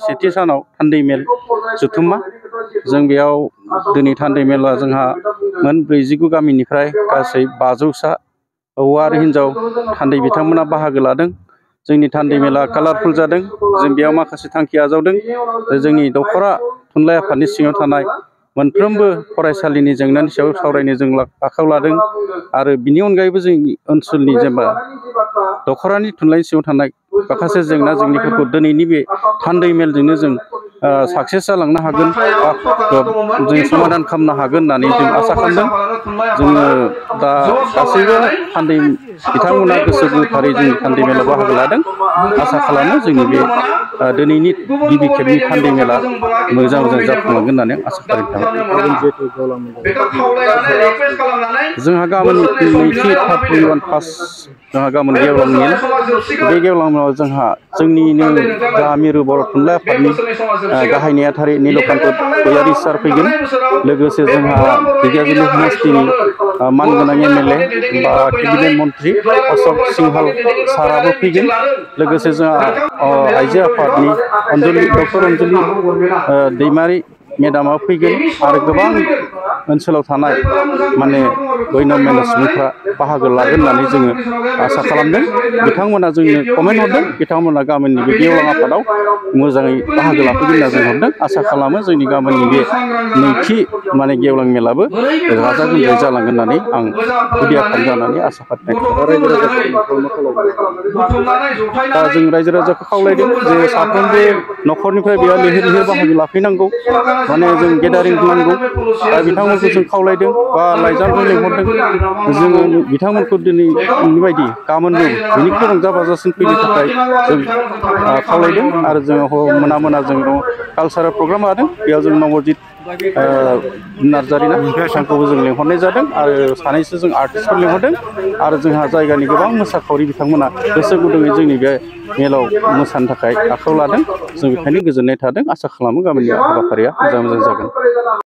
सेथि सानाव थान्दै मेल जुथुम्मा जों बेयाव दिनै थान्दै मेला जोंहा मोन 49 गामिनिफ्राय गासै 500सा हौवा आरो हिन्जाव थान्दै बिथांमोना बाहागो लादों। जोंनि थान्दै मेला कालारफुल जादों। जों बेयाव माखासे थांखि आजावदों। जोंनि दखरा थुनलाइ आफादनि सिङाव थानाय मोनफ्रोमबो फरायसालिनि जेंनानि सायाव सावरायनो जों आखायाव लादों आरो बिनि अनगायैबो जोंनि ओनसोलनि जेनेबा दखरानि थुनलाइनि सिङाव थानाय माखासे जेंना जेंनिफोरखौ दिनैनि बे थान्दै मेलजोंनो जों साक्सेस जालांनो हागोन जों समाधान खालामनो हागोन होननानै जों आसा खालामदों। जोङो दा गासैबो थान्दै बिथांमोना गोसो गोथारै जोंनि थान्दै मेलाव बाहागो लादों। आसा खालामो जोंनि बे दिनैनि गिबि खेबनि थान्दै मेला मोजां जाफुंलांगोन होननानै आसा खालामबाय। जोंहा गाबोन नैथि थार्ड फार्स्ट जोंहा गाबोन गेवलां मेल। बे गेवलां मेलाव जोंहा जोंनिनो जा मिरु बर' थुनलाइ आफादनि गाहाय नेहाथारि नीलकान्त गयारी सार फैगोन। लोगोसे जोंहा ढेकियाजुलि समस्तिनि मानगोनां MLA बा केबिनेट मन्त्रि अशोक सिंहाल साराबो फैगोन। लोगोसे जोंहा आइजो आफादनि डक्टर अनजुलि दैमारि मेडामा फैगोन आरो गोबां ओनसोलाव थानाय माने गण्यमान्य सुबुंफ्रा बाहागो लागोन होननानै जोङो आसा खालामदों। बिथांमोना जोंनो कमेन्ट हरदों। बिथांमोना गामिनि बे गेवलां आफादाव मोजाङै बाहागो लाफैगोन होनना जों हरदों। आसा खालामो जोंनि गामिनि बे नैथि माने गेवलां मेलाबो गाजा गोमजायै जालांगोन होननानै आं गुदि आफाद जानानै आसा फारिनाय दा जों रायजो राजाखौ खावलायदों जे साफ्रोमबो न'खरनिफ्राय बेयाव लैहोर लैहोर बाहागो लाफैनांगौ माने जों गेदारिं नांगौ। दा बिथांमोनखौ जों खावलायदों बा लाइजामजों लिंहरदों। जोङो बिथांमोनखौ दिनैनि बायदि गाबोनबो बेनिख्रुइ रंजा बाजासिन फैनो थाखाय जों खावलायदों आरो जोङो मोना मोना जों कालसारेल प्रग्राम लादों। बेयाव जों नबजित नार्जारिना बिथांखौबो जों लिंहरनाय जादों आरो सानैसो जों आर्टिस्टफोर लिंहरदों आरो जोंहा जायगानि गोबां मोसाखावरि बिथांमोना गोसो गुदुङै जोंनि बे मेलाव मोसानो थाखाय आखायाव लादों। जों बेखायनो गोजोननाय थादों। आसा खालामो गामिनि हाबाफारिया मोजां जागोन।